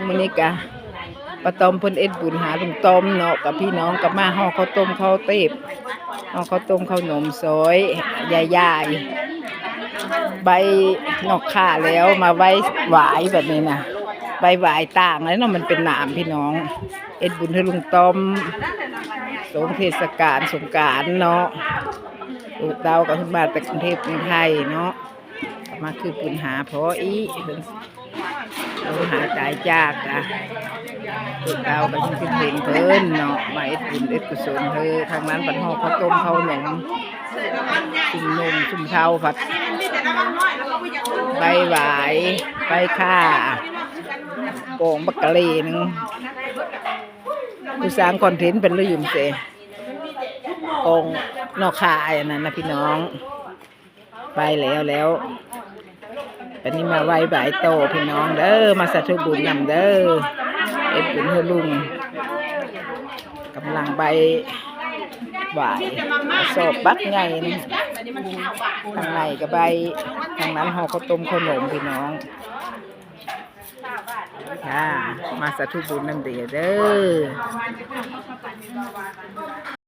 ມື້ນີ້ກະປ້າຕ້ອມເພິ່ນເຮັດບຸນຫາລຸງຕ້ອມເນາະ ກັບພີ່ນ້ອງ ກັບມາຫໍ່ເຂົ້າຕົ້ມເຂົ້າເຕັບ ຫໍ່ເຂົ້າຕົ້ມເຂົ້າໜົມ ຊອຍຢາຍໆ ໄວ້ນອກຂ້າແລ້ວມາໄວ້ຫວາຍແບບນີ້ນະ ໄວ້ຫວາຍຕ່າງແລ້ວເນາະ ມັນເປັນໜາມພີ່ນ້ອງ ເຮັດບຸນໃຫ້ລຸງຕ້ອມ ສົງເທດສະການສົງການເນາະ ລູກເຕົ້າກໍເພິ່ນມາແຕ່ກຸງເທບກຸງໄທເນາະ ມາຄືບຸນຫາພໍ່ອີກ ເພິ່ນ ເພິ່ນຫາຕາຍຈາກກະ ເຮົາກໍຍັງຄິດເຫັນເພິ່ນເນາະ ມາເຮັດບຸນເຮັດກຸສົນເຮີ ທາງນັ້ນພັດຫໍ່ເຂົ້າຕົ້ມເຂົ້າໜົມ ຊຸມໜຸ່ມຊຸມເຖົ້າພັດ ໄປຫວາຍ ໄປຂ້າ ກອງບັກກະເລໜຶ່ງ ຜູ້ສ້າງຄອນເທັນເພິ່ນລືມເສ ກອງນອກຂ້າອັນນັ້ນນະພີ່ນ້ອງ. ໄປແລ້ວແລ້ວ ບັດນີ້ມາໄວ້ບາຍຕໍ່ພີ່ນ້ອງເດີ ມາສາທຸບຸນນຳເດີ ເຮັດບຸນໃຫ້ລຸງ ກຳລັງໄວ້ຫວາຍ ກະສອບບັກໃຫຍ່ນະ ທາງໃນກະໄວ້ ທາງນັ້ນຫໍ່ເຂົ້າຕົ້ມເຂົ້າໜົມພີ່ນ້ອງ ຈ້າ ມາສາທຸບຸນນຳເດີເດີ.